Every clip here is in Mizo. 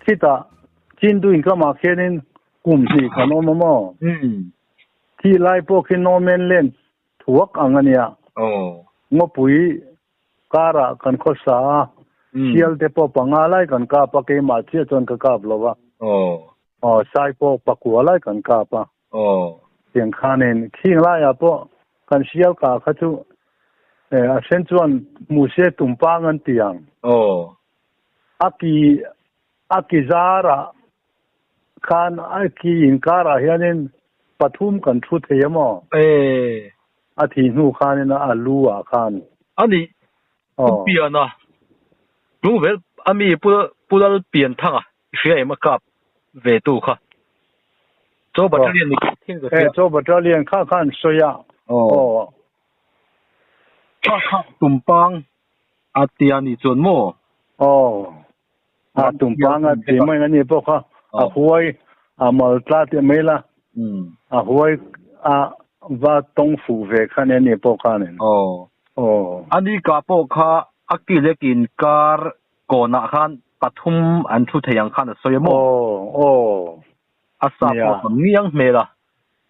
Khitah Chinduin kamah khianin kum hnih kan awm a maw? Khi lai pawh khi no man land thuak ang a nia. Ngawpui karah kan khawsa a, sial te pawh panga lai kan kap a, keimah chiah chuan ka kap lo a. Aw, sai pawh pakua lai kan kap a. Tiang khanin khing laiah pawh kan sial kah kha chu a then chuan hmu se tumpang an ti ang. A ki a ki zarah khan a ki inkarah hianin pathum kan thu thei a maw? A thih hnu khanin a lu ah khan. A nih, Pu Piana, Lungvel a mi Pu Lal Pianthanga i hria em a kap ve tu kha? Chaw Battalion ni thin ka hria. Chaw Battalion kha khan sawi a. Aw. Kha kha tumpang a tia ni chuan maw? Aw. A tumpang a ti mai a ni pawh kha a huai a mal tla tih mai la a huai a va tawng fuh ve kha nia ni pawh khanin. Aw. Aw. A ni ka pawh kha a ki leh kin kar kawnah khan pathum an thu thei ang khan a sawi a maw? Aw. Aw. A sa pawh tam ngiang hmel a.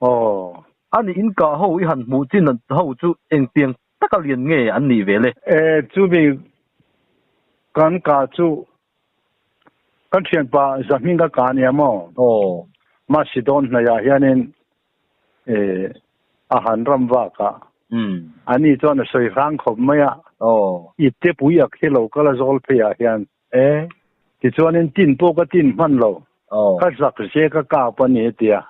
Aw. A ni in kah ho i han hmuh chin ho chu engtiang taka lian nge an nih ve le? E, chumi kan kah chu kan thianpa Zahming ka kah ania maw? Aw. Mahse dawn hnaiah hianin e, a han ram vak a. Ani chuan a sawi hrang khawp mai a. Aw. Ipte pui ak hi lo kal a zawl pheiah hian. E. Tichuanin tin pawh ka tin hman lo. Aw. Ka zak ze ka kap a ni a ti a.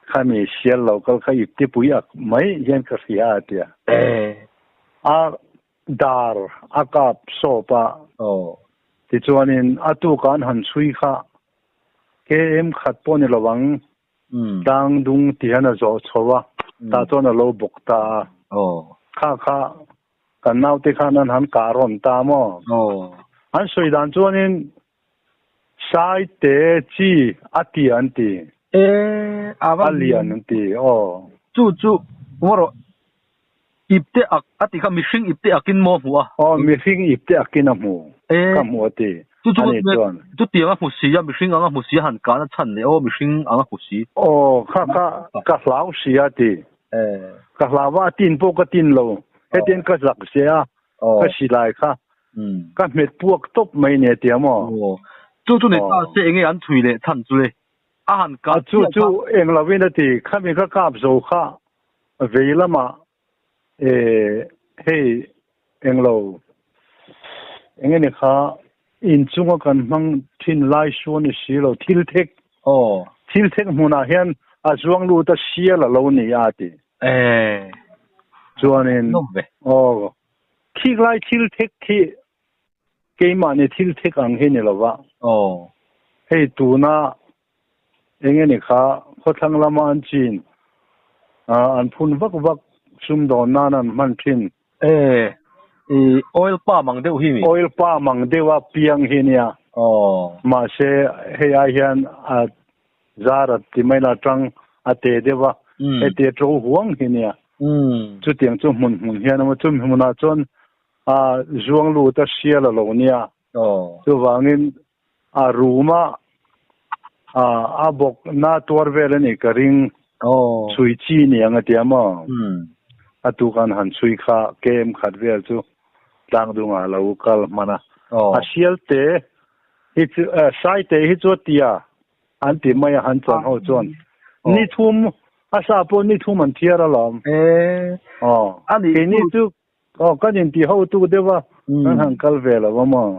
Khami sial lo kal kha ipte pui ak mai hian ka hria a ti a. E. A dar a kap sawp a. Aw. Tichuanin a tuka an han chhui kha KM khat pawh ni lo ang. Tlang dung ti hian a zawh chho a. Tah chuan a lo bawk ta a. Aw. Kha kha Kan naute khan an han kah rawn ta maw? Aw. An sawi dan chuanin Sai te chi a ti an ti. E, a va. A lian an ti, aw. Chu chu maw rawh, ipte ak a ti kha mihring ipte akin maw a hmu a? Aw, mihring ipte akin a hmu. E. Ka hmu a ti. Chu chu Ani chuan. Chutiang a hmu si a, mihring ang a hmu si a han kahna chhan leh aw, mihring ang a hmu si. Aw, kha kha ka hlau si a ti. E. Ka hlau a, a tin pawh ka tin lo. Hetiang ka zak se a, ka si lai kha ka hmet puak tawp mai nia tia maw? Chu chu ni ta se enge an chhui leh chhan chu le? A han kap Chu chu eng lovin a ti, khami ka kap zo kha vei lamah e hei eng lo enge ni kha inchunga kan hmang thin lai su a ni si lo, thil thek thil thek hmunah hian a zuang lut a sial a lo ni a ti. E. Chuanin, aw, khik lai thil thek khi keimahni thil thek ang hi ni lova. Aw. Hei tuna eng nge kha khawthlang lama an chin, an phun vak vak sumdawn nan an hman thin. E, i oil palm ang deuh hi mi? Oil palm ang deuha piang hi nia. Aw. Mahse, hei ai hian a Zar a ti mai la tang a te deuh a, heti a to huang hi nia. Chutiang chu hmun hmun hian a chumi hmunah chuan a zuang lut a sial a lo nia. Chuvangin a rum a, a bawk na tuar vel a nih ka ring chhui chi ni ang a tia maw? A tu kan han chhui kha KM khat vel chu tlangdungah a lo kal hman a. A sial te hi chu sai te hi chu a tia. An ti mai a han chuan ho chuan ni thum a sa pawh ni thum an thiar alawm. Aw keini chu aw kan inti ho tuk deuh a kan han kal ve lo a maw.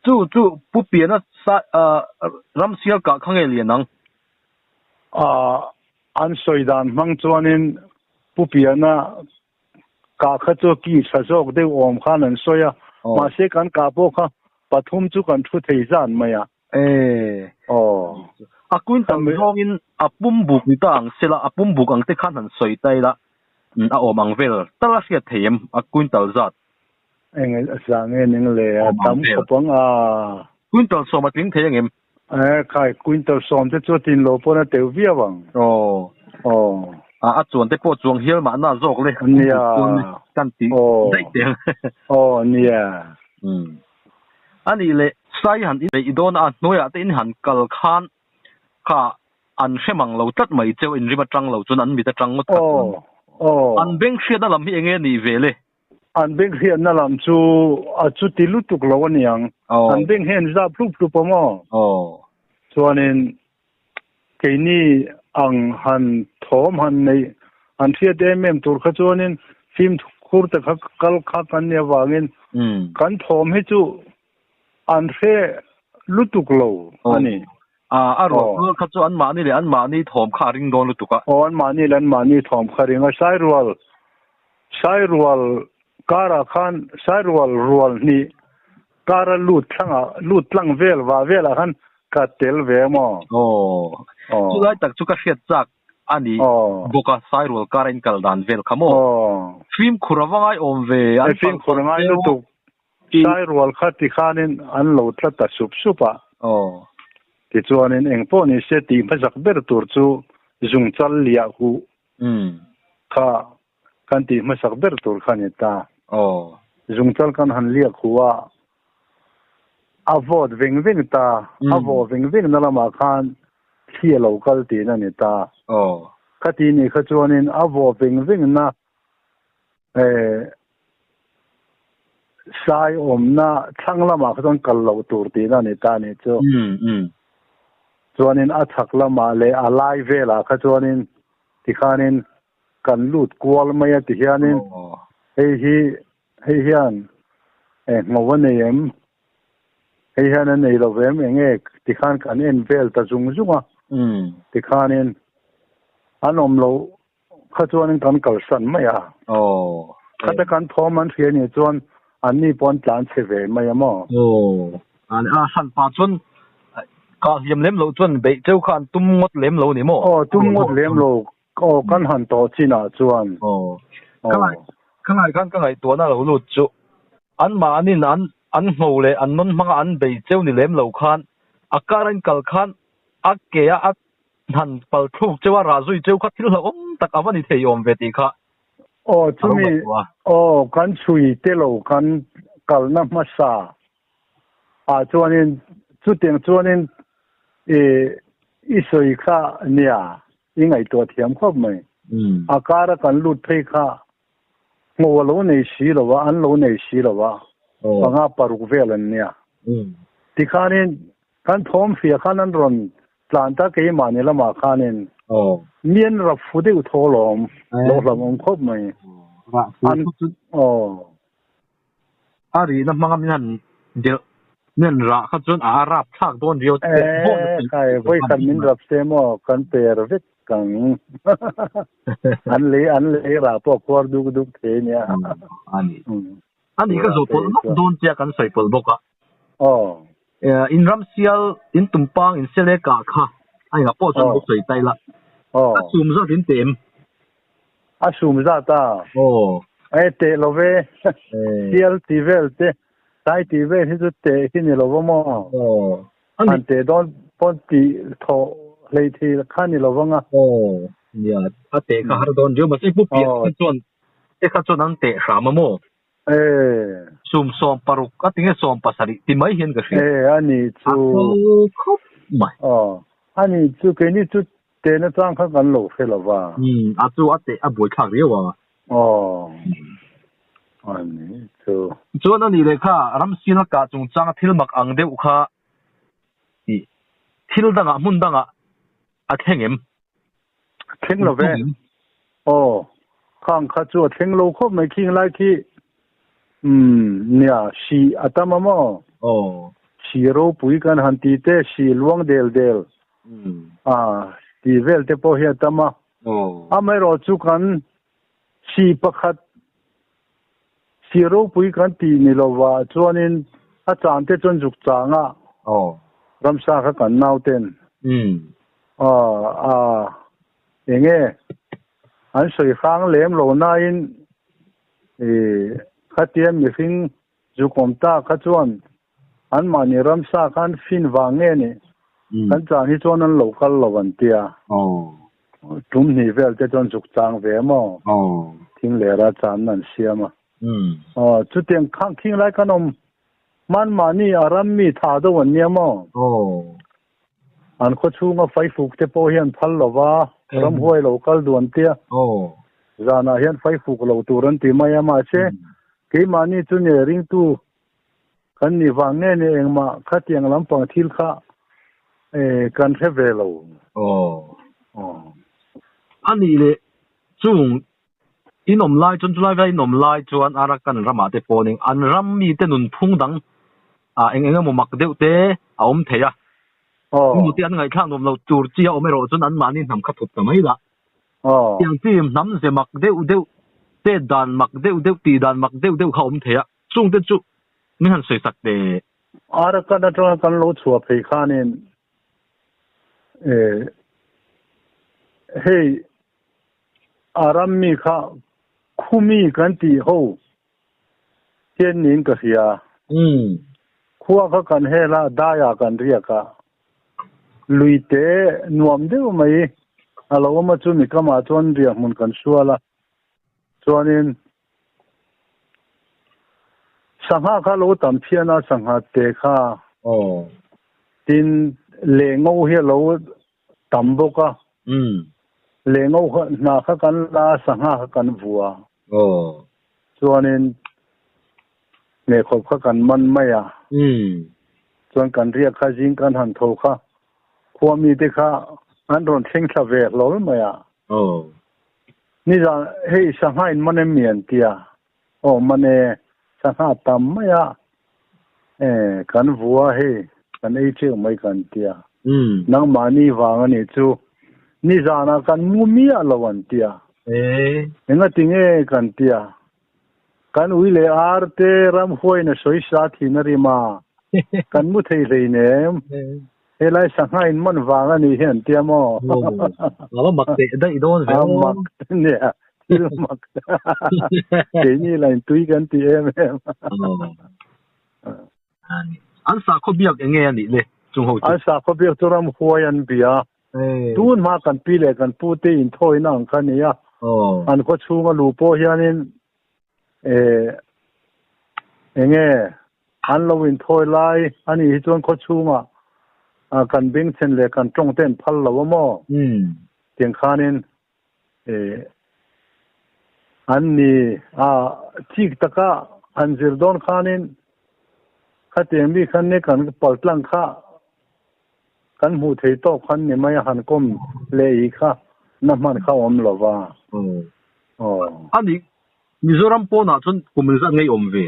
Chu chu Pu Piana sa ram sial kah kha nge lian ang? An sawi dan hmang chuanin Pu Piana Kah kha chu ki tha zawk deuh awm khan an sawi a, mahse kan kah pawh kha pathum chu kan thu thei zan mai a. E. Aw. A quintal zawngin a pum buk ni ta ang sela, a pum buk ang te khan han sawi ta ila, a awm ang vel tal a hriat thei em, a quintal zat? Eng zah nge ning le, a tam khawp ang a. Quintal sawm a tling thei ang em? E khai quintal som te chu tin lo pawh a teuh viau ang. Aw. Aw. A a chuan te pawh chuang hial mahna zawk le. Nia. Kan ti daih teh ang. Aw nia. Umm. Anih leh sai han in beih dawn a hnuaiah te in han kal khan kha an hre mang lo tlat mai cheu inrim atang lo chuan an mit atang ngawt kha chuan. Aw. An beng hriatna lam hi enge nih ve le? An beng hriatna lam chu a chuti lutuk lo a niang. An beng hian zap hlup hlup a maw? Chuanin keini ang han thawm han neih han hriat em em tur kha chuanin fimkhur te kha kal kha kan nih avangin kan thawm hi chu an hre lutuk lo a ni. A ruah rual kha chu anmahni leh anmahni thawm kha a ring dawn lutuk a. Aw, anmahni leh anmahni thawm kha a ring a. Sairual, Sairual karah khan Sairual rual hnih kara lut thlangah, lut tlang vel vah velah khan ka tel ve maw? Aw, chulai tak chu ka hriat chak a ni bawk a, Sairual kara in kal dan vel kha maw? Fimkhur a va ngai awm ve, an Fimkhur a ngai lutuk. Sairual kha tikhanin an lo tla ta sup sup a. Tichuanin eng pawh ni se tih hmasak ber tur chu zungchal liah huh kha kan tih hmasak ber tur kha a ni ta. Zungchal kan han liak huh a, a vawt veng veng ta, a vawh veng veng na lamah khan thli a lo kal tiin a ni ta. Khati nih kha chuanin a vawh veng veng na Sai awmna thlang lamah kha chuan kal loh tur tihna a ni ta a nih chu. Chuanin a chhak lamah leh a lai velah kha chuanin tikhanin kan lut kual mai a tihianin hei hi hei hian ngho a nei em? Hei hian a nei lo ve em enge tikhan kan en vel ta zung zung a. Tikhanin an awm loh Kha chuanin kan kalsan mai a. Aw. Khata kan thawm an hria nih chuan anni pawh an tlan chhe ve mai a maw? Aw. A hran pa chuan kah hliam lem loh chuan beih cheu kha an tum ngawt lem lo ni maw? Aw, tum ngawt lem lo. Aw, kan han tawh chinah chuan. Aw. Ka ngai khan ka ngaihtuahna lo lut chu anmahnin an an ngho leh an nawn hmanga an bei cheu ni lem lo khan a kar a inkal khan a ke a a Han pal thluk cheu a, rah zui cheu kha thil hlauhawm tak a va ni thei awm ve tih kha Aw, chumi, aw, kan chhui te lo kan kalna hmasa ah chuanin chutiang chuanin i i sawi kha nia, i ngaihtuah thiam khawp mai. A kara kan lut phei kha hmu a lo nei si lo a, an lo nei si lo a, panga paruk vel an nia. Tikhanin Kan thawm hria khan an rawn tlan ta keimahni lamah khanin mi an rap fu deuh thaw lawm, lo hlauhawm khawp mai. An aw. A rihna hmanga min han delh, min han rah kha chuan a rap thlak dawn riau te pawh na thei. Khai, vawikhat min rap se maw kan per vek ang. An lei an lei rah pawh a khuar duk duk thei ania. A ni. A ni ka zawh pawlh vak dawn tia kan sawi pawlh bawk a. Aw. In ram sial, in tumpang, in sele kah kha a engah pawh chuan lo sawi ta ila. Aw. A sum zat in teh em? A sum zat a? Aw. E teh lo ve. Sial tih vel te, sai tih vel hi chu teh hi ni lo va maw? Aw. An teh dawn pawn tih thawh hlei thei kha ni lo vang a. Aw. Nia, a teh kha har dawn riau mahse pu pian kha chuan Te kha chuan an teh hram a maw? E. Sum 16 a tinge 17 ti mai hian ka hria. E, a ni chu. A tho khawp mai. Aw, a ni chu keini chu tehna chang kha kan lo hre lo va. Umm, a chu a teh a buaithlak riau a. Aw, a ni chu. Chuan a nih leh kha ramsil a kah chungchanga thil mak ang deuh kha i thil dangah hmun dangah a thleng em? A thleng lo ve. Aw, khang kha chu a thleng lo khawp mai khing lai khi umm nia hri a tam a maw? Aw. Hri ropui kan han ti te, hri luang del del a ti vel te pawh hi a tam a. Aw. Amaherawh chu kan hri pakhat hri ropui kan tih ni lova chuanin a chang te chuan zuk changa ramsa kha kan nauten a enge an sawi hrang lem lo nain khatia mihring zuk awm ta kha chuan anmahni ramsa khan fin vang nge ni. Kan chan hi chuan an lo kal lo an tia. Tum hnih vel te chuan zuk chang ve maw? Thing lera chan an siam a. Chutiang khang khing lai kan awm man mahni a ram mi tha deuh an nia maw? An khaw chhunga faifuk te pawh hian phal lo va, ramhuai lo kal duh an tia. Zanah hian faifuk lo tur an ti mai a, mahse keimahni chu ne ringtu kan nih vang nge ni engmah khatiang lampang thil kha kan hre ve lo. A nih leh chung in awm lai chuan chulai vela in awm lai chuan Arakan ramah te pawh ning an ram mite nunphung dang eng eng emaw mak deuh te a awm thei a. Emaw te an ngaihthlak nuam lo tur chi a awm erawh chuan anmahni hnam kha thup ta mai la. Tiang chi hnam ze mak deuh deuh, chet dan mak deuh deuh, tih dan mak deuh deuh kha a awm thei a. Chungte chu min han sawi sak teh. Arakan atanga kan lo chhuah phei khanin hei a ram mi kha khumi kan tih ho hian niin ka hria. Khua kha kan hel a, daiah kan riak a, lui te nuam deuh mai a lo awm a, chumi kamah chuan riahhmun kan sual a, chuanin Sangha kha lo tam phian a, sangha te kha tin lehngho hi a lo tam bawk a. Lehngho kha hna kha kan la a, sangha kha kan vua. Chuanin hmehkhawp kha kan man mai a. Chuan kan riak kha zing kan han tho kha khua mite kha an rawn thleng thla ve hlawl mai a. Nizan hei sangha in man em mi an ti a, aw man e, sangha tam mai a, e kan vua hei kan ei teuh mai kan ti a, nangmahni vang a nih chu nizanah kan mu miah lo an ti a, engati nge kan ti a, kan ui leh ar te ramhuain a sawi sa thin a rim a, kan mu thei hleinem. Helai sangha in man vang a nih hi an tia maw? A va mak teh daih dawn ve aw. A mak nia, thil mak. Keini la in tui kan ti em em. An sakhaw biak eng nge a nih le chung ho chu? An sakhaw biak chu ramhuai an bia. Tun hma kan pi leh kan pu te inthawina ang kha a ni a. An khaw chhunga luh pawh hianin Eng nge an lo inthawi lai a nih hi chuan khaw chhungah kan bengchhen leh kan tawng te an phal lo a maw? Tiang khanin an ni a chik taka han zir dawn khanin khatiang mi khan ni kan paltlang kha kan hmuh thei tawk khan ni mai a han kawm leh i kha na hman kha awm lo va. A nih Mizoram pawnah chuan kum engzat nge i awm ve?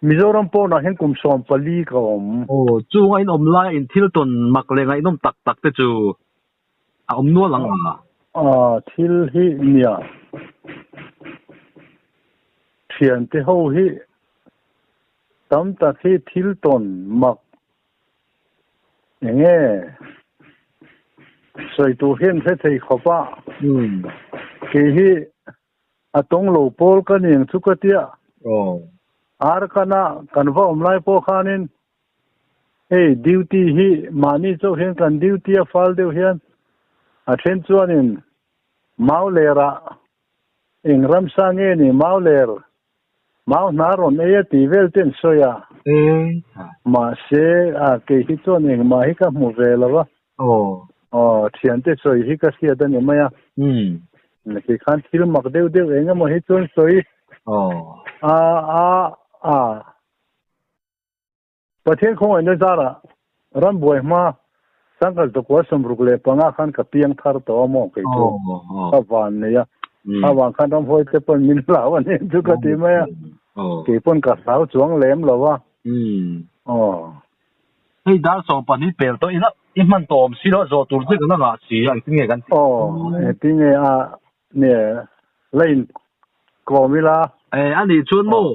Mizoram pawnah hian kum 14 ka awm. Aw, chunga in awm laia in thil tawn mak leh ngaihnawm tak tak te chu a awm nual ang a? Aw, thil hi nia. Thiante ho hi tam tak hi thil tawn mak Enge sawi tur hian hre thei khawp a, kei hi a tawng lo pawl ka ni ang chu ka tia. Arkana kan va awm lai pawh khanin hei duty hi mahni chauh hian kan duty a fal deuh hian a then chuanin mau lerah eng ramsa nge ni mau ler Mau hna rawn ei a tih vel te an sawi a. Mahse, a kei hi chuan engmah hi ka hmu ve lo a. Aw, thiante sawi hi ka hriat a ni mai a. Kei khan thil mak deuh deuh eng emaw hi chuan sawi. A, a, a. Pathian khawngaihna zarah rambuai hma Sangkhat zakua 65 khan ka piang thar tawh a maw kei chu ka van nei a, a vang khan ramhuai te pawn min hlau a nih chu ka ti mai a, kei pawn ka hlau chuang lem lo a. Aw. Hei dar 12 pel tawh ila i hman tawh awm si lo a zawh tur che ka la ngah si a engtin nge kan tih? Aw, engtin nge a ne la in kawm ila. E a nih chuan maw?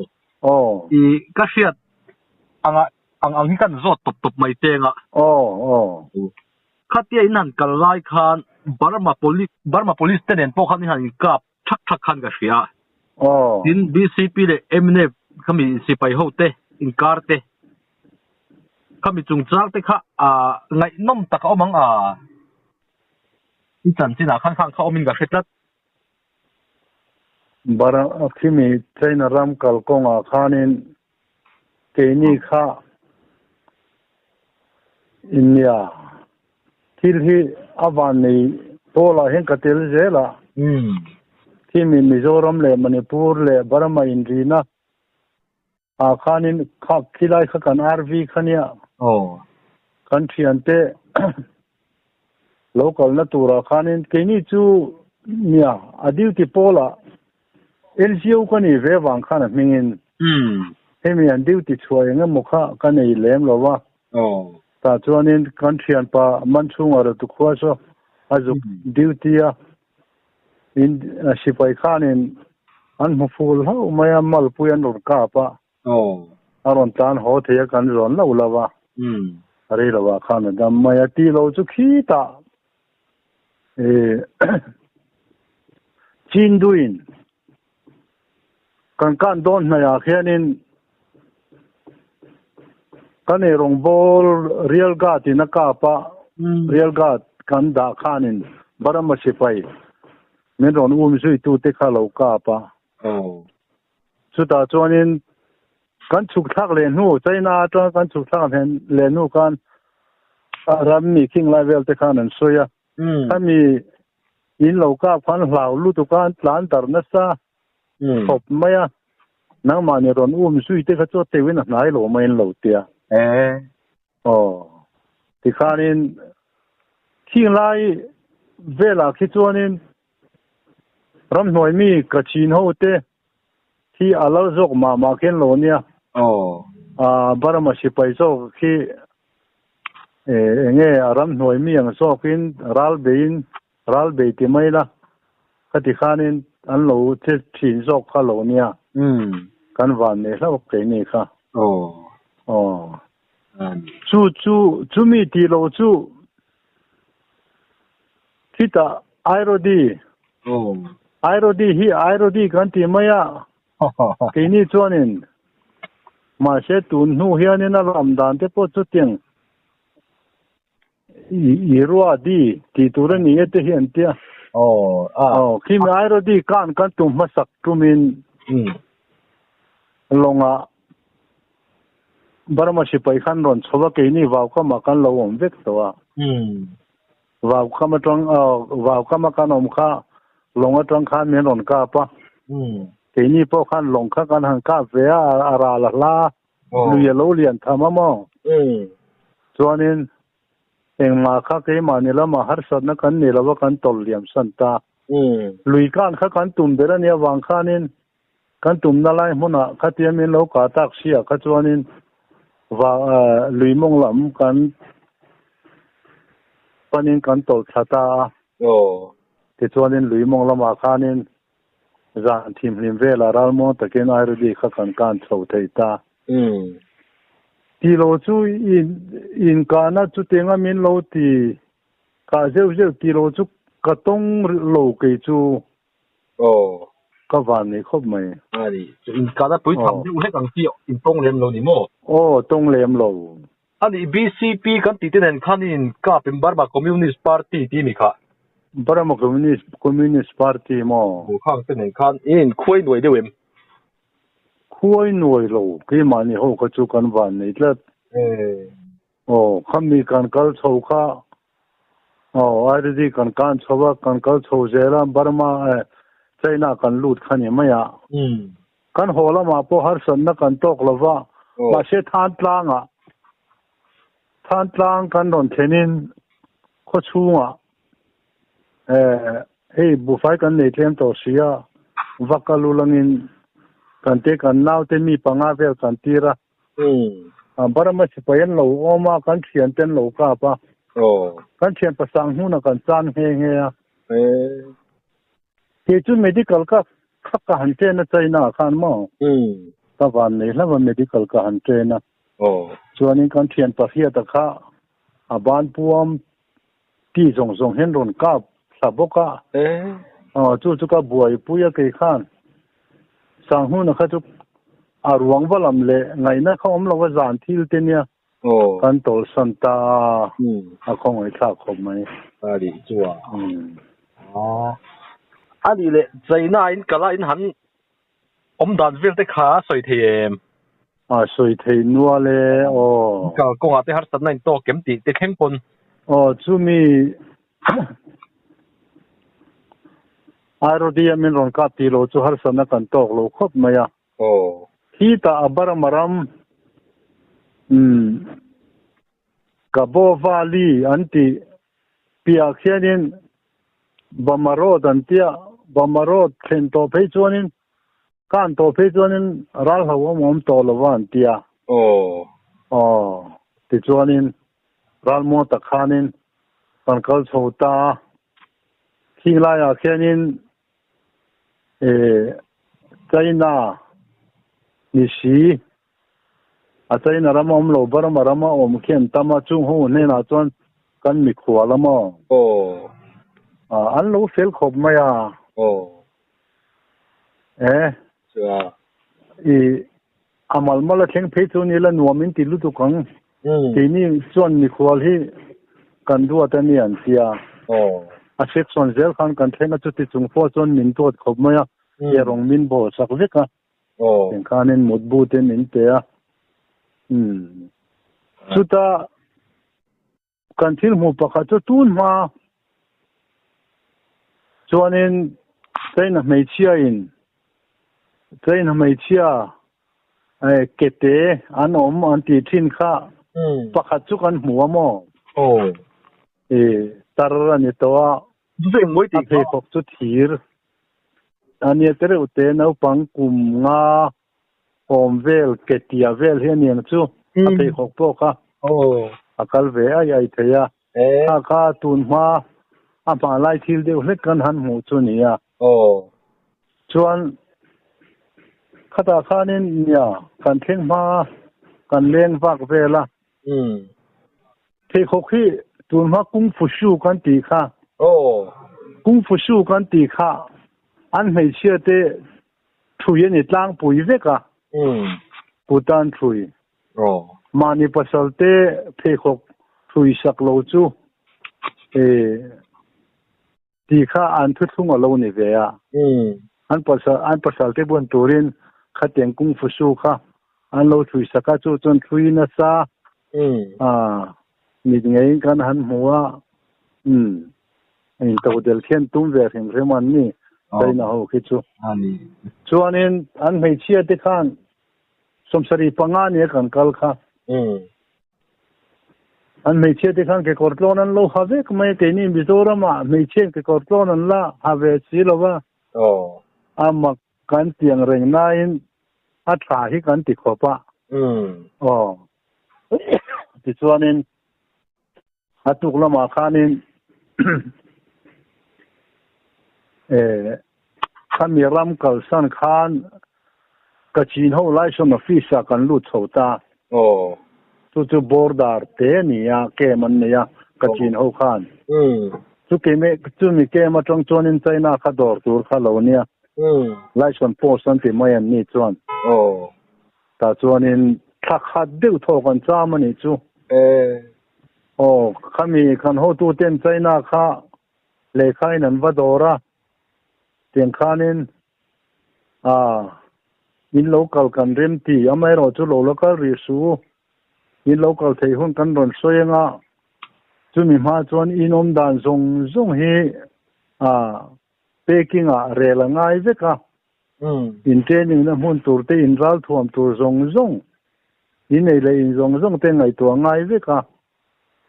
Aw. I ka hriat anga ang ang hi kan zawt tawp tawp mai teng a. Aw aw. Khatia in han kal lai khan Burma police Burma police te nen pawh khan in han inkap thak thak khan ka hria a. Aw. Tin BCP leh MNF khami sipai ho te inkar te. Khami chungchang te kha ngaihnawm tak a awm ang a, i chanchinah khan khang kha awmin ka hre tlat. Bara khimi China ram kalkawngah khanin keini kha India thil hi a van nei pawlah hian ka tel zel a. Khimi Mizoram leh Manipur leh Burma inrina ah khanin kha khilai kha kan RV kha nia. Kan thiante lo kalna turah khanin keini chu nia a duty pawlah LGO ka nih ve vang khan a hmingin hemi an duty chhuah eng emaw kha ka nei lem lo va. Tah chuanin kan thianpa man chhungah rawh tukhua saw a zuk duty a. In sipai khanin an hmu ful hlauh mai a, malpui an rawn kap a. A rawn tlan haw thei a, kan zawn lo lo a. Rei lovah khan a dam mai a, ti lo chu khitah Chinduin kan kan dawn hnaihah khianin kan eirawng bawl Real Guard in a kap a, Real Guard kan dah khanin Burma sipai min rawn um zuitute kha lo kap a. Chutah chuanin kan chhuk thlak leh hnu, China atanga kan chhuk thlak leh hnu khan ram mi khing lai vel te khan an sawi a. Khami in lo kap khan hlau lutuk a, an tlan darh nasa khawp mai a. Nangmahni rawn um zui te kha chu a teuhin a hnai lo mai an lo tia. Aw, tikhanin khing lai velah khi chuanin Ramhnuai mi ka chin ho te hi a lal zawk mah mah khian lo ania. Burma sipai zawk khi enge a ramhnuai mi ang zawkin ral beiin ral bei ti mai la khati khanin an lo che thin zawk kha lo ania. Kan van nei hlauh keini kha. Chu chu chumi tih loh chu Khitah Airodi, Airodi hi Airodi kan ti mai a, keini chuanin mahse tun hnu hianin a lam dan te pawh chutiang i rua di tih tur a ni e te hi an tia. Aw, khimi Airodi kan kan tum hmasak tumin lawngah Burma sipai khan rawn chho a, keini Vaukamah kan lo awm vek tawh a. Vaukam atang Vaukam a kan awm kha lawng atang khan min rawn kap a. Keini pawh khan lawng kha kan han kap ve a, a ral a hla, lui a lo lian tham a maw? Chuanin engmah kha keimahni lamah harsatna kan ni lo a, kan tawlh liam san ta. Lui kan kha kan tum ber a nih avang khanin Kan tumna lai hmunah khatia min lo kah tak sia kha chuanin va lui mawng lam kan panin kan tawlh thla ta a. Tichuanin lui mawng lamah khanin zan thimhlim velah ralmuang takin Airudi kha kan kan chho thei ta. Ti lo chu inkahna chutianga min lo ti kah zeuh zeuh ti lo chu ka tawng lo kei chu. Aw. Ka van nei khawp mai. A ni. Chu inkahna pui tham deuh hlek ang chi in tawng lem lo ni maw? Aw, tawng lem lo. A ni, BCP kan tih te nen khan in inkap in Burma Communist Party tih mi kha. Burma Communist Communist Party maw? Aw, khang te nen khan in inkhuai nuai deuh em? Khuai nuai lo, keimahni ho kha chu kan van nei tlat. Aw, khami kan kal chho kha, aw, Airdi kan kan chho a, kan kal chho zel a, Burma eh China kan lut kha ni mai a. Kan haw lamah pawh harsatna kan tawk lo va, mahse Thantlangah, Thantlang kan rawn thlenin khaw chhungah eh hei buhfai kan nei tlem tawh si a, va kal ulangin kan te kan naute mi panga vel kan tir a. Burma sipai an lo awm a, kan thian te an lo kap a. Kan thian pasang hnunah kan chan nghe nghe a. Kei chu medical ka kha ka han train a China ah khan maw? Ka van nei hlauh a medical ka han train a. Chuanin kan thian pahriata kha a ban puam ti zawng zawng hian rawn kap thla bawk a. Chu chu ka buaipui a kei khan Sanghnuna kha chu a ruang va lam leh ngaihna kha awm lo a zan thil te nia. Kan tawlsan ta a, a khawngaihthlak khawp mai. A nih chu a. A nih leh China in kal a in han awm dan vel te kha a sawi thei em? A sawi thei nual e aw. Kal kawngah te harsatna in tawk em tih te thleng pawn. Aw chumi Airodi a min rawn kap tih lo chu harsatna kan tawk lo khawp mai a. Aw. Khitah a Burma ram umm Kabo Valley an tih piah khianin Bama Road an tia, Bama Road thlen tawh phei chuanin kan tawh phei chuanin ral hlauhawm awm tawh lo va an tia. Aw. Aw. Tichuanin ralmuang tak khanin kan kal chho ta a, khing laiah khianin China ni si a China ram a awm lo Burma ram a awm khi an tam a chung ho hnenah chuan kan mikhual a maw an lo fel khawp mai a i a malmal a thleng phei chu ni la nuam in ti lutuk ang keini chuan mikhual hi kan duat a ni an tia a section zel khan kan thleng a chuti chung pawh chuan min duat khawp mai a he rawng min bawl sak vek a eng khanin mutbu te min pe a chuta Kan thil hmuh pakhat chu tun hma chuanin China hmeichhia in China hmeichhia kete an awm an tih thin kha pakhat chu kan hmu a maw? Tar a ni tawh a, a pheikhawk chu thir a nia tereuh te naupang kum nga awm vel ketia vel hi a niang chu a pheikhawk pawh kha a kal ve ai ai thei a, kha kha tun hma a hma lai thil deuh hlek kan han hmuh chu ni a. Chuan khatah khanin nia kan thleng hma kan leng vak vel a. Pheikhawk hi tun hma kung fu shu kan tih kha kung fu shu kan tih kha an hmeichhia te Thui a ni tlangpui vek a, Putan thui. Mahni pasal te pheikhawk thui sak lo chu ti kha an thuthlung a lo ni ve a. An pasal an pasal te bun turin khatiang kung fu su kha an lo thui sak a, chu chuan thui nasa mit ngeiin kan han hmu a. Intodel khian tum ve hrim hrim an ni China ho khi chu. Chuanin an hmeichhia te khan 75 nia kan kal kha. An hmeichhia te khan kekawr tlawn an lo ha vek mai keini Mizoram ah hmeichhian kekawr tlawn an la ha ve si lo va. A mak kan tiang reng nain a tha hi kan ti khawp a. Aw. Tichuanin A tuk lamah khanin khami ram kalsan khan Kachin ho Liaison Office ah kan lut chho ta. Chu chu border te a ni a, camp an nei a Kachin ho khan. Chu chumi camp atang chuanin China kha dawr tur kha lo nia. Liaison post an ti mai an ni chuan. Tah chuanin thla khat deuh thaw kan cham a nih chu. Aw, khami kan hotuten China kha lehkhain an va dawr a, tiang khanin a in lo kal kan rem ti, amaherawh chu lo la kal rih su, in lo kal theih hun kan rawn sawi anga, chumi hma chuan in awm dan zawng zawng hi a Peking ah rel a ngai vek a, in training na hmun tur te, in ral thuam tur zawng zawng, in ei leh in zawng zawng te ngaihtuah a ngai vek a,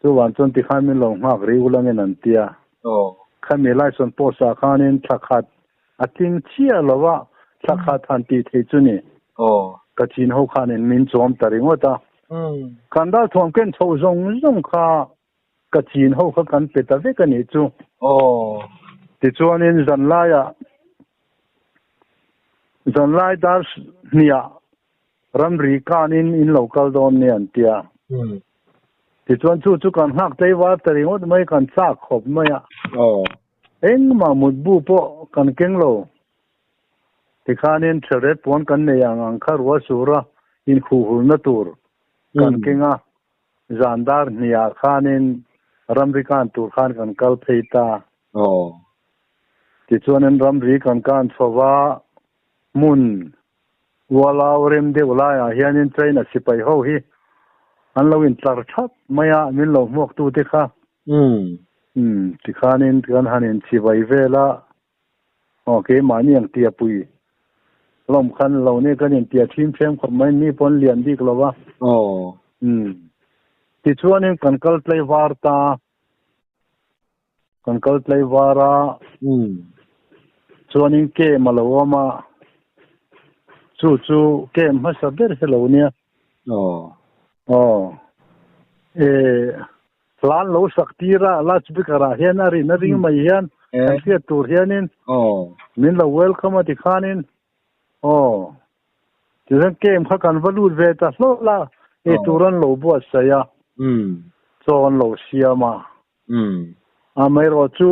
chuvang chuan tikhan min lo nghak rih ul angin an ti a. Khami Liaison Post ah khanin thla khat a tling chiah lo a, thla khat han tih theih chu ni. Ka chin ho khanin min chawm ta ringawt a. Kan ral thuam ken chho zawng zawng kha Ka chin ho kha kan pe ta vek a nih chu. Tichuanin zanlaiah zanlai dar hniah ramri kanin in lo kal dawn nia an ti a. Tichuan chu chu kan nghak tlei var ta ringawt mai kan chak khawp mai a. Engmah mutbu pawh kan keng lo. Tikhanin thelret puan kan nei ang ang kha ruah sura inkhuhhulna tur kan keng a. Zandar nia khanin ramri kan tur khan kan kal phei ta. Ti chuanin ramri kan kan chhowa mun walau rem deuh laiah hianin China sipai ho hi an lo in tlar thap maia min lo hmuak tu te kha. Ti khanin kan hanin chibai vela ke mani ang tia pui lom khan lo ne kan in tia thim them khop mai ni pon lian dik lowa. Ti chuanin kan kal tlai var ta kan kal tlai vara. Chuanin ke malawama chu chu ke ma sa ber helo nia. Plan lo saktira la speaker a hian a rin a ring mai hian an hriat tur hianin min lo welcome a ti khanin tichuan kem kha kan va lut ve ta hlo la e turan lo buat saia chawn lo siama a mai ro chu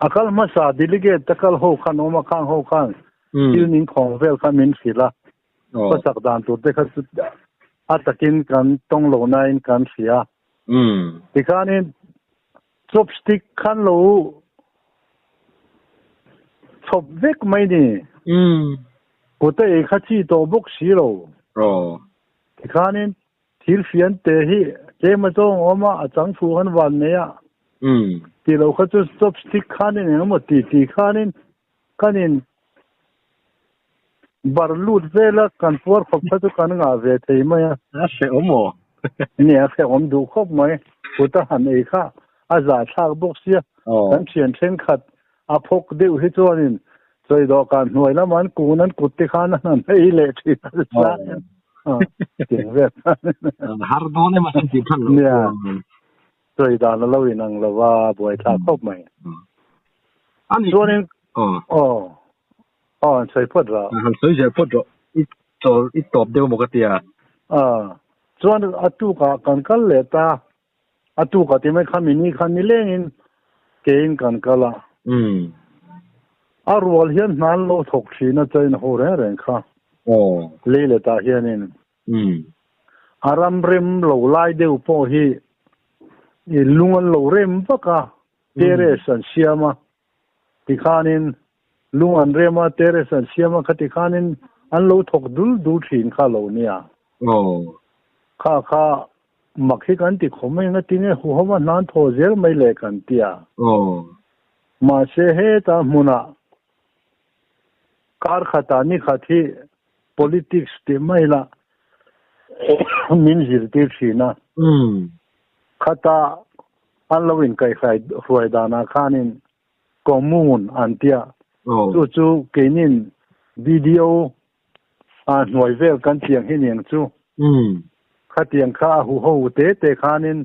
akal ma sa delegate takal ho khan oma khang ho khan thil ning khong vel kha min hrila ka sak dan tur te kha chu a takin kan tong lo na in kan hria. Tikhanin chopstick khan lo chop vek mai ni. Ko te e kha chi to bok si lo. Tikhanin thil fian te hi ke ma chong oma a chang thu han wan ne ya. Ti lo kha chu chopstick khanin engemaw ti ti khanin kanin bar lut vela kan puar khop kha chu kan nga ve thei mai a. A hre awm aw. Ni a hre awm duh khawp mai kuta han ei kha a za thlak bawk sia. Kan thian then khat a phawk deuh hi chuanin choi do kan hnuai lam an kun an kut te khan an ei leh thin a chuan tiang vel har dawn em a sin tih khan lo. Nia choi dan a lo in ang lova buai thlak khawp mai. Ani chuanin an sawi phawt ra. Han sawi zel phawt rawh. I chawl i tawp deuh maw ka tia. Chuan a tuka kan kal leh ta. A tuka ti mai kha mini khan ni lengin kein kan kala. A rual hian hnan lo thawk thin a chain ho reng reng kha. Lei le ta hianin. A ram rem lo lai deuh pawh hi i lung an lo rem vaka terrace an siama tikhanin lung an rema terrace an siama kha tikhanin an lo thawk dul dul thin kha lo nia. Kha kha makhi kan ti khomai nga tinge hu homa nan tho zel mai le kan tia. Ma se he ta hmuna kar khata ni khathi politics ti mai la min zir tir thina. Khata an lo in kai khai hruai dana khanin commune an tia. Chu chu keinin video a hnuai vel kan tiang hi niang chu. Kha tiang kha hu ho te te khanin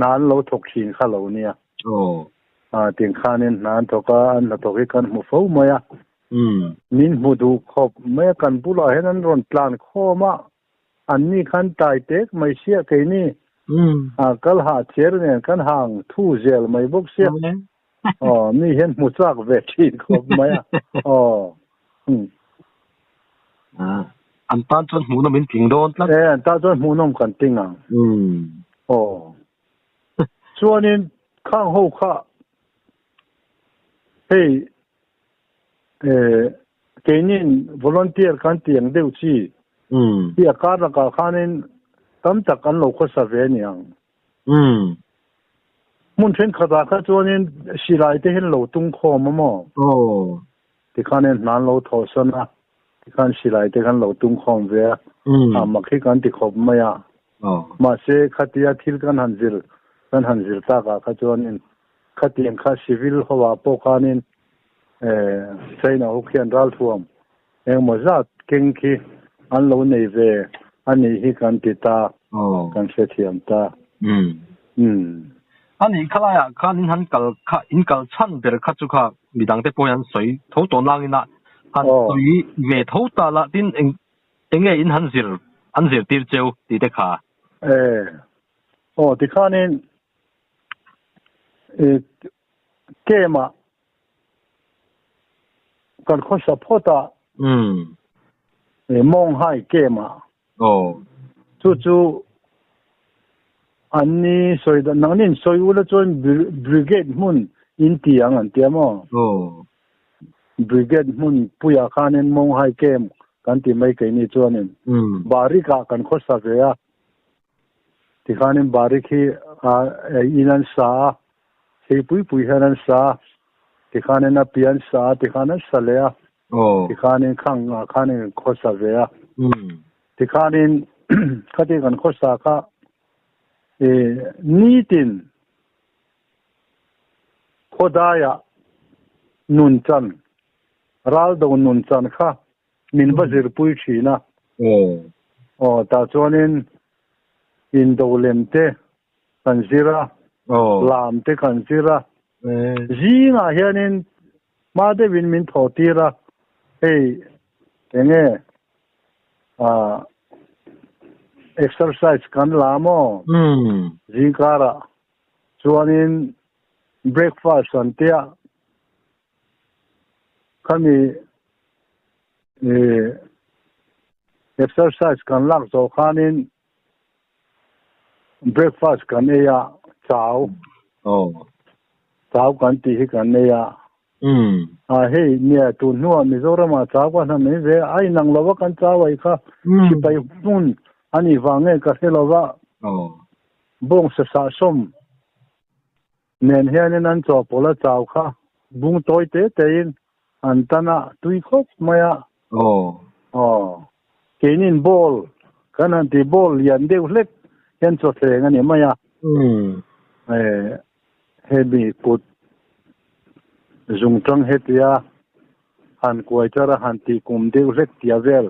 nan lo thok thin kha lo nia. A tiang khanin nan thoka an la thoki kan mu fo maya. Min mu du khop mai kan bula hen an ron tlan khoma an ni khan tai tek mai sia ke ni. A kal ha cher ne kan hang thu zel mai bok sia. Mi hen mu chak ve thin khop maya. An tan chuan hmuh nawm in tling dawn tlat. An tan chuan hmuh nawm kan ting ang. Chuanin khang ho kha hei keinin volunteer kan tiang deuh chi. Ti a kar laka khanin tam tak an lo khaw sa ve niang. Mun then khata kha chuanin silai te hin lo tung khawm amaw. Ti khanin hnan lo thaw sana. Ti khan silai te khan lo tung khawm ve a. A makhi kan ti khawp mai a. Ma se khatia thil kan han zir kan han zir ta ka kha chuanin khatiang kha civil howa pawh khanin China ho khian ral thuam engemaw zat keng khi an lo nei ve ani hi kan ti ta kan hre thiam ta. Ani khalaya khan in han kal kha in kal chan ber kha chu kha midang te pawh an sawi tho tawn langina han sawi ve tho ta la tin enge in han zir an zir tir cheu ti te kha. Ti khanin kema kan khaw sa phawta mong hai kema. Chu chu an ni sawi dan nang nin sawi ula chuan brigade hmun in ti ang an tia maw? Aw. Brigade hmun puiah khanin Monghai camp kan ti mai keini chuanin Barikah kan khawsa ve a. Tikhanin Barik hi in an sa a, thei pui pui hian an sa a, tikhanin a pian sa a, tikhan an sa leh a. Tikhanin khang ah khanin kan khawsa ve a. Tikhanin khati kan khawsa kha nitin khawdaiah nun chan, raldo nun chan kha min va zirpui thin a. Aw, tah chuanin indo lem te kan zir a, lam te kan zir a. Zingah hianin hma deuhin min thawh tir a, hei enge exercise kan la maw? Zingkarah chuanin breakfast an tia khami exercise kan lak zawh khanin Breakfast kan ei a, chau. Aw. Chau kan tih hi kan ei a. Umm. A hei nia tun hnuah Mizoramah chau ka hna mai ve a, a inang lo a kan chau ai kha sipai hmun a nih vang nge ka hre lo va. Aw. Bawng sa sahsawm nen hianin an chawpawlh a chau kha bung tawi te tein an tan a, tui khawp mai a. Aw. Aw. Keinin ball kan han ti ball lian deuh hlek hian chawthleng a ni mai a. Umm. Eh, hemi kut zungtang hetia han kuai char a han tih kum deuh hlek tia vel.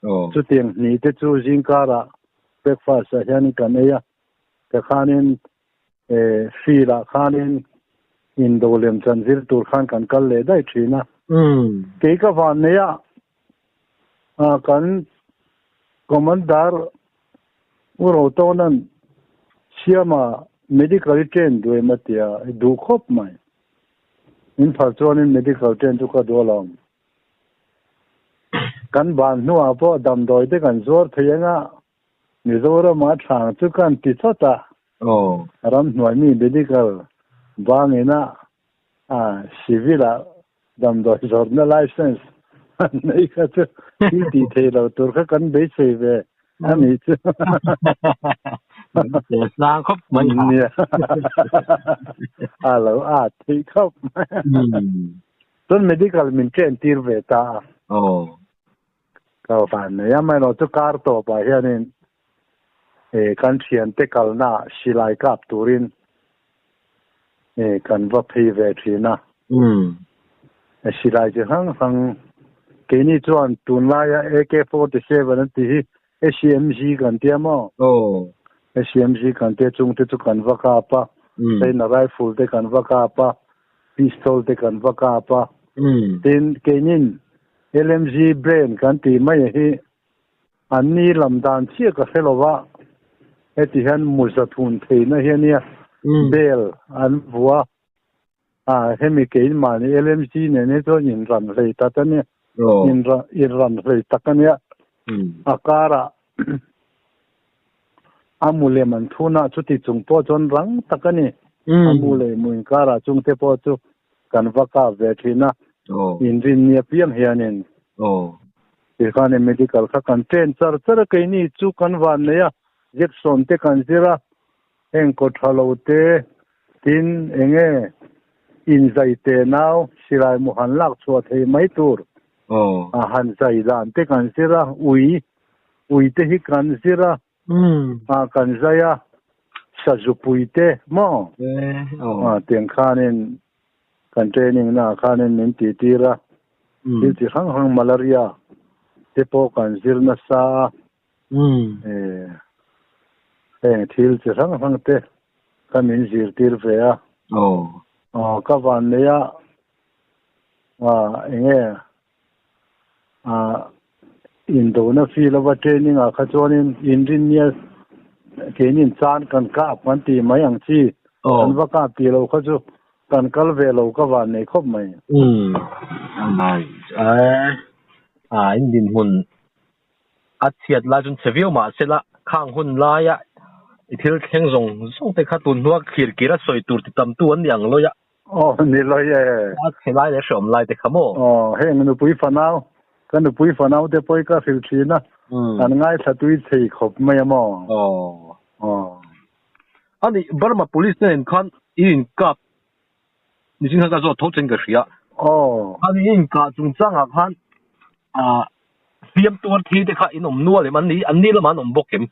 Aw. Chutiang hnih te chu zingkarah breakfast ah hianin kan ei a. Tikhanin eh, field ah khanin indo lem chan zir tur khan kan kal leh daih thin a. Umm. Kei ka van nei a, ah kan Commander U Rotawnan Siama medical i train duh em a ti a, i duh khawp mai. Min phal chuanin medical train chu ka duh alawm. Kan ban hnuah pawh damdawi te kan zuar thei anga Mizoram-a thlang chu kan ti chawt a. Aw. Ramhnuai mi medical bangina civil-a damdawi zawrhna license an nei kha chu thil tih theih loh tur kha kan beisei ve a nih chu. Beisei sang khawp mai ha. Nia. A lo at theih khawp mai. Chuan medical min chen tir ve ta a. Aw. Ka van nei a, amaherawh chu kar tawpah hianin eh kan thiante kalna silai kap turin eh kan va phei ve thin a. Silai chi hrang hrang keini chuan tunlaia AK-47 an tih hi SMG kan tia maw? Aw. SMG kan tia chungte chu kan va kap a, China rifle te kan va kap a, pistol te kan va kap a. Tin, keinin LMG brand kan tih mai hi an ni lam dan chiah ka hre lo va, heti hian muza thun theihna hi a nia, bel an vua a, hemi keimahni LMG nen hi chuan inran hlei tak a nia, inran hlei tak a nia, a karah a mu lem an thun a, chuti chung pawh chuan rang tak a ni, a mu leh mu inkarah chungte pawh chu kan va kap ve thin a, inrin ni apiang hianin tikhanin medical kha kan train char char a, keini chu kan van nei a, Jackson te kan zir a, heng kaw tha lo te tin enge inzai te nau silai mu han lak chhuah thei mai tur a han zai dan te kan zir a, ui ui te hi kan zir a. A kan zai a, sazupui te maw? A tiang khanin kan training naah khanin min tih tir a, thil chi hrang hrang malaria te pawh kan zir nasa a, heng thil chi hrang hrang te kha min zirtir ve a. Ka van nei a, enge Indona field ava training ah kha chuanin inrinnia keinin chan kan kap kan tih mai ang chi kan va kap tih lo kha chu kan kal ve lo ka van nei khawp mai. Umm a in dinhmun a chhiat lai chuan chhe viau mahse la. Khang hun laia i thil thleng zawng zawng te kha tun hnua thlir kir a sawi tur ti tam tu an ni ang lawi a. Aw ni lawi e. A chhe lai leh hreawm lai te kha maw? Aw heng nupui fanau, ka nupui fanau te pawh hi ka hrilh thin a, an ngaithla tui thei khawp mai a maw? Aw. Aw. Ani Burma police te nen khan i inkap Nichin khan ka zawt tho chen ka hria. Aw. Ani i inkah chungchangah khan ah hliam tuar thi te kha in awm nual em? An ni an ni lamah an awm bawk em?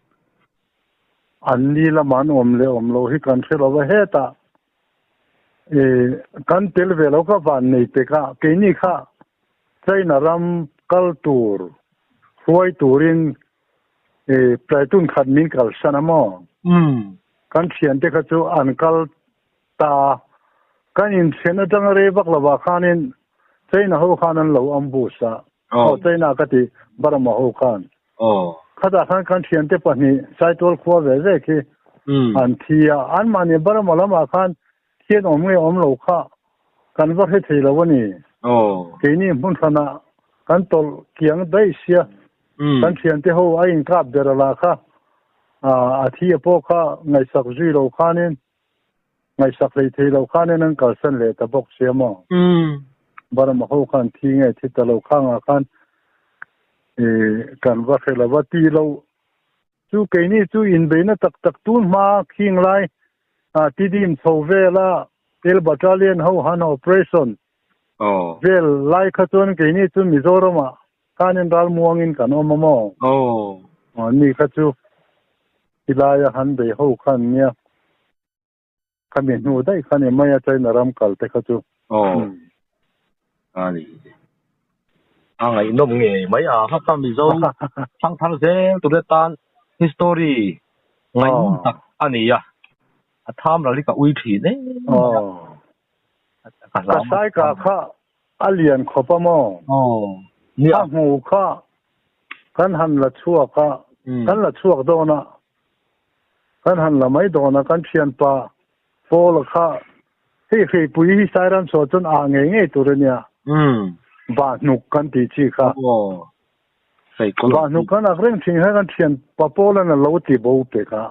An ni lamah an awm leh awm lo hi kan hre lo va, hetah eh kan tel ve lo ka van nei pek a, keini kha China ram kal tur hruai turin eh plaitun khat min kalsan a maw? Kan thiante kha chu an kal Ta, kan inthen atanga rei vak lovah khanin China ho khan an lo ambush a, aw China ka ti, Burma ho khan. Khatah khan kan thiante pahnih Saitual khua ve ve khi an thi a, anmahni Burma lamah khan thian awm nge awm lo kha kan va hre thei lo a ni. Keini hmun hranah kan tawlh kiang daih sia, kan thiante ho a inkap ber ala kha a thi a pawh kha ngaihsak zui lo khanin Ngaihsak hlei thei lo khanin an kalsan leh ta bawk sia maw? Burma ho khan thi nge thi ta lo khangah khan kan va hre lo va ti lo chu keini chu inbeihna tak tak tun hma khing lai Tidim chho vela Tel Battalion ho han operation vel lai kha chuan keini chu Mizoramah khanin ral muangin kan awm a maw? Ni kha chu Tilaia han bei ho khan nia khami hnu daih kha ni mai a China ram kal te kha chu. Aw a ni a ngaihnawm ngei mai a kha kha Mizo thangthar zel tur te tan history ngaihnawm tak a ni a a tham ral hi ka ui thin em mai a. Ka saika kha a lian khawp a maw? A hmu kha Kan han la chhuak a, kan la chhuak dawn a, kan han la mai dawn a, kan thianpa Paula kha hei hreipui hi Sairam chhuah chuan ah ngei ngei tur a nia, Bahnuk kan tih chi kha. Bahnuk kan ak reng thin kha kan thianpa Paula'n a lo ti bo pek a,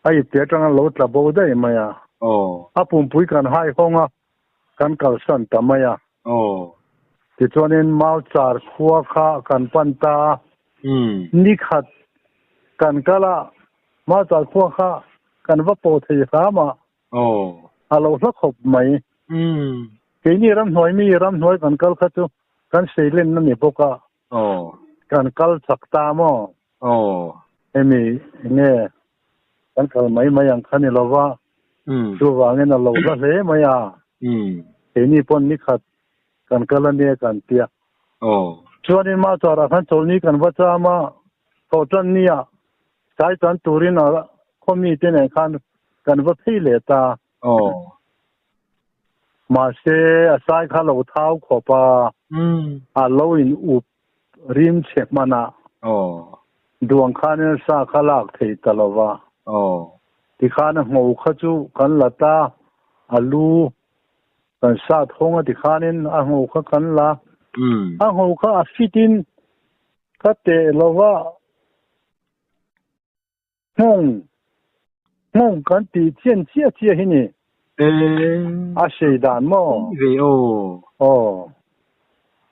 a ipte atang a lo tla bo daih mai a, a pumpui kan hai hawng a, kan kalsan ta mai a. Tichuanin Mauchar khua kha kan pan ta a, nikhat kan kal a, Mauchar khua kha kan va pawh thei hram a, a lo hla khawp mai. Keini ramhnuai mi ramhnuai kan kal kha chu kan seilenna ni bawk a, kan kal chak ta maw? Hemi enge kan kal mai mai ang kha ni lo va, chuvangin a lo hla hle mai a, keini pawn nikhat kan kal a nia kan ti a. Chuanin Machar-ah khan chawlhni kan va cham a, thawhtan nia sai tan turin a khawmi te nen khan kan va phei leh ta. Mahse a sai kha lo thau khawp a, a lo in up Rim chhe hmanah duang khanin sa kha lak thei ta lo va. Tikhan a ngho kha chu kan la ta, a lu kan sat hawng a tikhanin a ngho kha kan la. A ngho kha a fit in ka teh lo va. Nghawng, nghawng kan tih chian chiah chiah hi ni. A sei dan maw? Ve aw. Aw.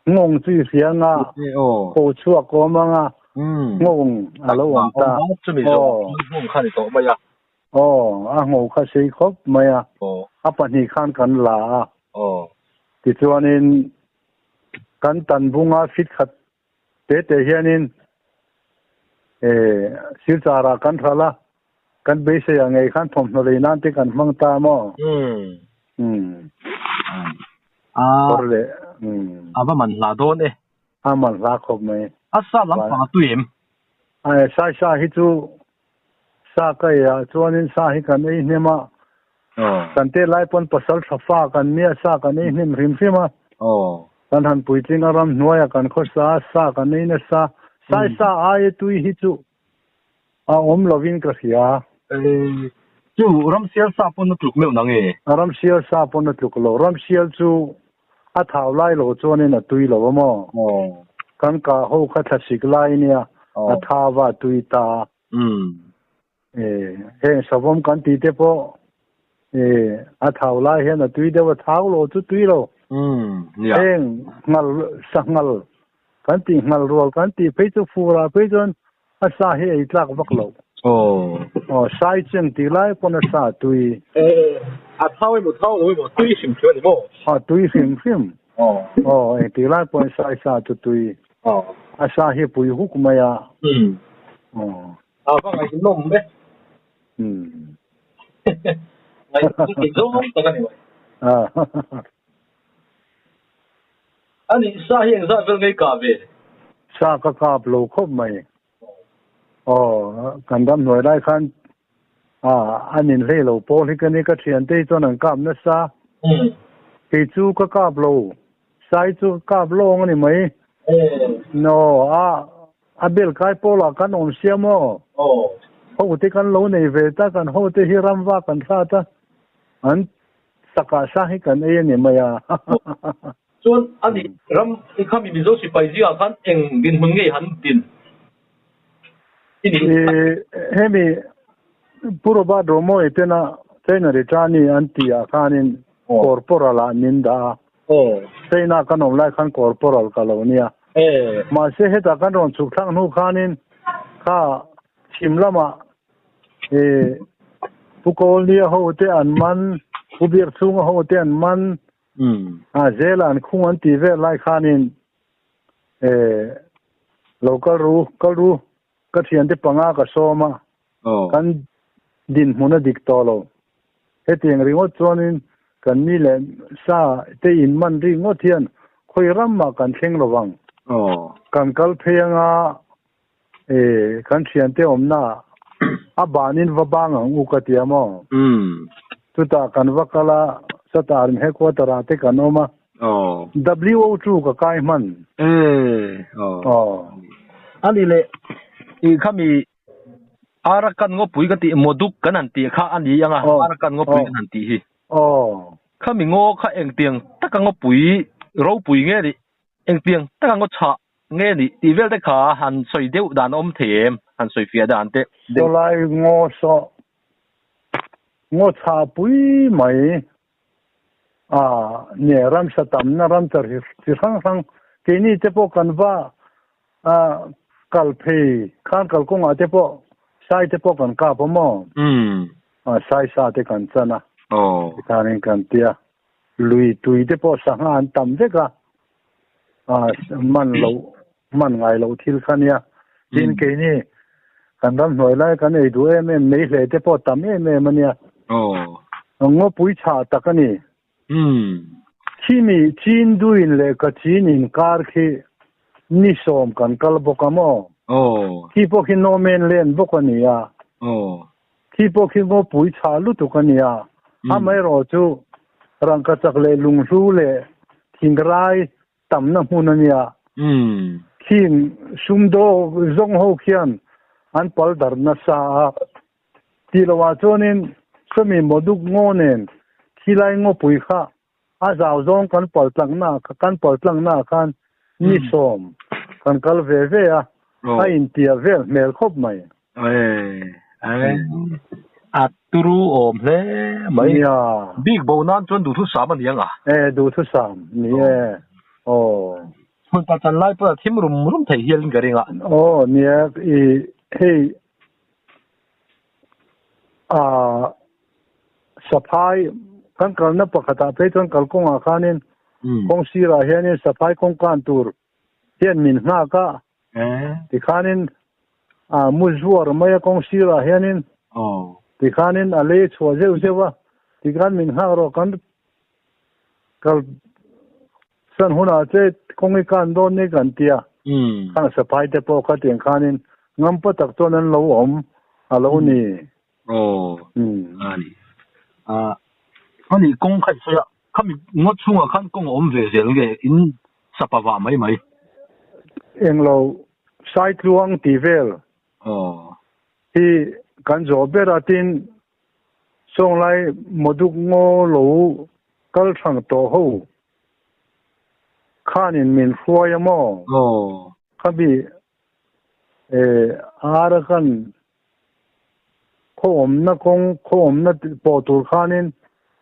Nghawng chu i hria anga, ko chhuak ka awm anga, nghawng a lo awm ta. Aw. Nghawng kha ni tawh mai a. Aw, a ngho kha sei khawp mai a. A pahnih khan kan la a. Tichuanin kan tan bunga fit khat Te te hianin silchar ah kan hral a, kan beisei ah ngei khan thawmhnaw lei nan te kan hmang ta maw? Kawr leh. A va man hla dawn e. A man hla khawp mai. A sa lampang a tui em? Sai sa hi chu sa ka ei ah chuanin sa hi kan ei hnem a, kan te lai pawn pasal tha fa kan nia sa kan ei hnem hrim hrim a, kan han puitling a ram hnuai ah kan khawsa a sa kan ei nasa, sai sa aia tui hi chu a awm lovin ka hria. Chu ramsial sa pawn a tluk meuh nang e? Ramsial sa pawn a tluk lo, ramsial chu a thau lai lo chuanin a tui lo a maw? Kan kah ho kha thlasik lai nia. A thawa tui ta. Heng savawm kan tih te pawh a thau lai hian a tui deuh a, thau lo chu tui lo. Heng ngal sanghal kan tih ngal rual kan tih phei chu fur ah phei chuan a sa hi ei tlak vak lo. Aw sai cheng tih lai pawn a sa tui. A thau emaw thau lo emaw tui hrim hrim a ni maw? A tui hrim hrim. Aw engtik lai pawhin sai sa chu tui. A sa hi pui huk mai a. A va ngaihnawm e. Ngaihnawm thei zawng tak a ni mai. A nih sa hi engzah vel ngei kah ve? Sa ka kap lo khawp mai. Aw, kan ram hnuai lai khan an inhlei lo pawl hi ka ni, ka thiante hi chuan an kap nasa. Kei chu ka kap lo, sai chu ka kap lawng a ni mai. No, a a bel kai pawlah kan awm sia maw? Ho te kan lo nei ve ta, kan ho te hi ramva kan hrat a, an Saka sa hi kan ei a ni mai a. Chuan a nih ram i khami Mizo sipai zingah khan eng dinhmun ngei han din i nih? Hemi Pu Robert Romawia tena China Returni an tih ah khanin Corporal ah min dah a. China kan awm lai khan Corporal ka lo nia. Mahse hetah kan rawn chhuk thlak hnu khanin kha chhim lamah Pu Kawlnia ho te an man, Pu Biakchhunga ho te an man, a zela an khung an tih vel lai khanin lo kal ru, kal ru, ka thiante panga ka sawm a, kan dinhmun a dik tawh lo. Hetiang ringawt chuanin kan mi leh sa te in man ri ngawt hian khawi ramah kan thleng lo vang. Kan kal phei anga E, kan thiante awmna a banin va bang ang u ka ti a maw? Chutah kan va kal a, Satar in headquarter ah te kan awm a. WO chu ka kai hman. E, aw. Ani le, i khami Arakan ngawpui ka tih Moduk kan han tih kha a ni ang a, Arakan ngawpui kan han tih hi. Khami ngaw kha engtiang taka ngawpui ropui nge nih, engtiang taka ngaw chhah Nge nih tih vel te kha han sawi deuh dan a awm thei em? Han sawi fiah dan te deuh. Sawlai ngaw saw ngaw chhah pui mai a nge ramsa tamna ramcha chi hrang hrang keini te pawh kan va kal phei khan kalkawngah te pawh sai te pawh kan kap a maw? Sai sa te kan chan a tikhanin kan tia lui tui te pawh sangha an tam vek a. man lo man ngai loh thil kha nia. Tin keini kan ram hnuai lai kan ei duh em em mei hle te pawh tam em em a nia. Ngawpui chhah tak a ni. Khimi chin duin leh ka chin inkar khi ni sawm kan kal bawk a maw? Khi pawh khi no man land bawk a ni a. Khi pawh khi ngawpui chhah lutuk a nia. Amaherawh chu rangkachak leh lunghlu leh thingrai tamna hmun a nia. Khing sumdaw zawng ho khian an pal dar nasa a. Tih lohah chuanin sawmi mawduk ngaw nen khilai ngawpui kha a zau zawng kan pal tlangna kan pal tlangna khan ni sawm kan kal ve ve a, a intia vel hmel khawp mai. A turu awm hle mai. Nia. Bik bo nan chuan duhthusam a ni ang a? E, duhthusam ni e. Aw. Hmun pachan lai pawh a thim rum rum thei hialin ka ring a. Aw, nia, i hei a saphai kan kalna pakhatah phei chuan kalkawngah khanin kawng sirah hianin saphai kawngkan tur hian min nghak a tikhanin a mu zuar mai a kawng sirah hianin tikhanin a lei chhuah zeuh zeuh a tikhan min nghak rawh kan kal san hunah che kawng i kan dawn ni kan tia khang saphai te pawh kha tiang khanin ngampa tak chuan an lo awm a lo ni. Aw ani a ani kawng kha i sawi a khami ngaw chhungah khan kawng a awm ve zel nge in sapa vah mai mai. Englo Saitluang tih vel hi kan zawh ber a tin Sawnglai Mawduk ngaw lo kal thang tawh ho khanin min hruai a maw? Khami Arakan khaw awmna kawng khaw awmna pawh tur khanin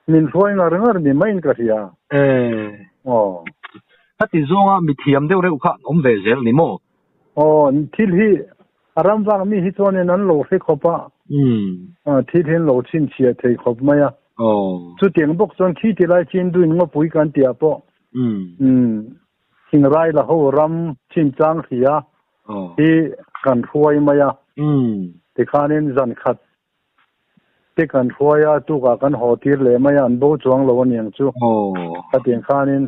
min hruai ngar ngar ni maiin ka hria. Aw. Heti zawnga mithiam deuh reuh kha an awm ve zel ni maw? Aw, thil hi a ram vang mi hi chuanin an lo hre khawp a, thil hi an lo chhinchhiah thei khawp mai a. Chutiang bawk chuan khi ti lai chin duin ngawpui kan tih ah pawh thingrai la ho ram chinchang hria hi kan hruai mai a. Tikhanin zan khat te kan hruai a, tukah kan haw tir leh mai a, an bo chuang lo aniang chu. Khatiang khanin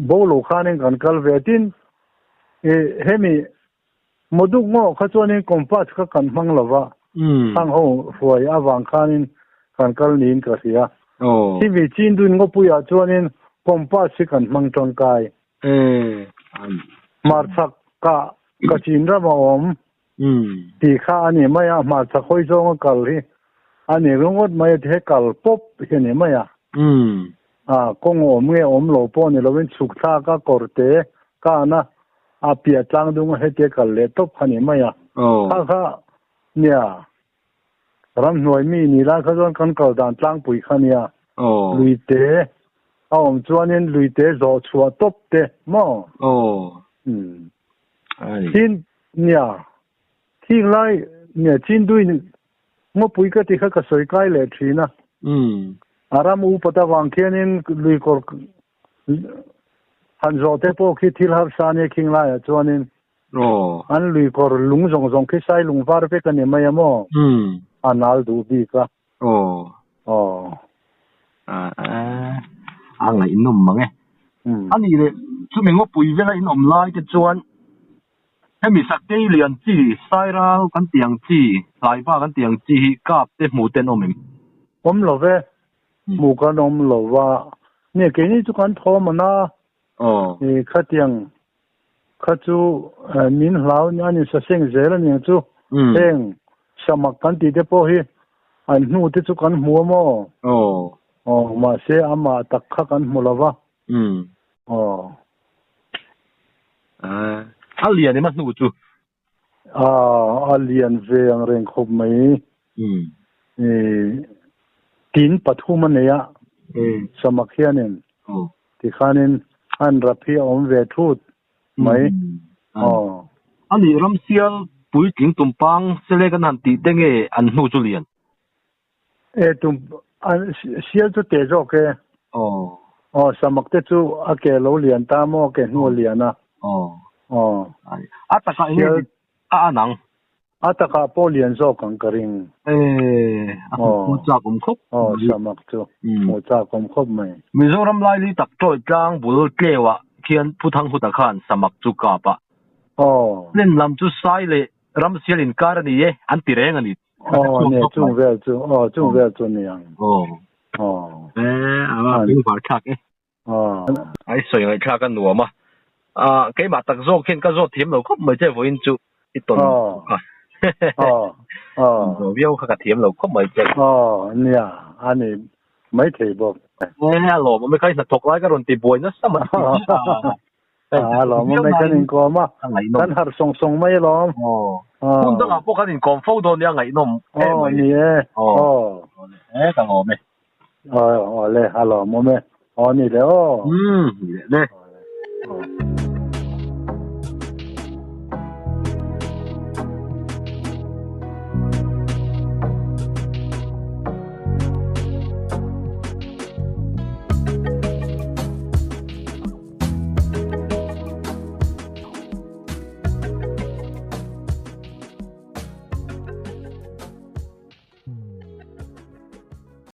bo lo khanin kan kal ve tin hemi Moduk ngaw kha chuanin compass kha kan hmang lo va, hang ho hruai avang khanin kan kal niin ka hria. Hemi Chinduin ngawpuiah chuanin compass hi kan hmang tangkai. Hmarchhak kah ka chin ram a awm tih kha a ni mai a, hmarchhak hawi zawnga kal hi a ni ringawt mai a, he kal pawp hi a ni mai a. Kawng awm nge awm lo pawh ni lovin chhuk thlak a kawr te kan a, a piah tlang dung a hetia kal leh tawp kha ni mai a. Kha kha nia ramhnuai mi ni lai kha chuan kan kal dan tlangpui kha nia. Lui te a awm chuanin lui te zawh chhuah tawp te maw? Tin nia thing lai nia Chindui ngawpui ka ti kha ka sawi kai leh thin a. A ram upat avang khianin lui kawr Han zawh te pawh khi thil harsa ania khing laiah chuanin an lui kawr lung zawng zawng khi sai lung var vek a ni mai a maw? A nal duh bik a. Aw. A ngaihnawm mang e. A nih leh chumi ngawpui vela in awm lai te chuan hemi sakei lian chi, sairal kan tih ang chi, hlaiva kan tih ang chi hi kap te hmuh te an awm em? Awm lo ve. Hmuh kan awm lo va, nge keini chu kan thawm an a, khatiang kha chu min hlau a ni saseng zel a niang chu, heng samak kan tih te pawh hi an hnu te chu kan hmu a maw? Aw, mahse amah tak kha kan hmu lo va. Aw. A lian em a hnu chu? A lian ve ang reng khawp mai. Tin pathum a nei a, samak hianin tikhanin an rap hi a awm ve thut mai. A nih ramsial puitling tumpang sele kan han tih te nge an hnu chu lian? E tum sial chu te zawk e. Aw samak te chu a ke lo lian ta maw a ke hnu a lian a. Aw. A takah enge a an ang? A takah pawh lian zawk ang ka ring. E a hmu chak awm khawp. Aw samak chu hmu chak awm khawp mai. Mizoram laili tak tawih tlang bul tleuah khian Phuthang Huta khan samak chu kap a. Aw. Hlen lam chu sai leh ramsial inkar a ni e an ti reng a ni. Aw ne chung vel chu aw chung vel chu ni ang. Aw. Aw. E a beng var thlak e. Aw. Ai sawi ngaih thlak a nuam a. A keimah tak zawk hian ka zawt thiam lo khawp mai che vawiin chu i tawn kha. Aw. Aw. Zawh viau kha ka thiam lo khawp mai che. Aw nia a ni mai thei bawk. E a lawmawm e kha i hnathawk lai ka rawn ti buai nasa mai. A lawmawm e kan inkawm a, kan harh sawng sawng mai alawm. Hmun dangah pawh kan inkawm fo dawn nia ngaihnawm em mai. Aw ni e. Aw e ka lawm e. Aw le a lawmawm e. Aw ni le aw. Ni le le. Aw.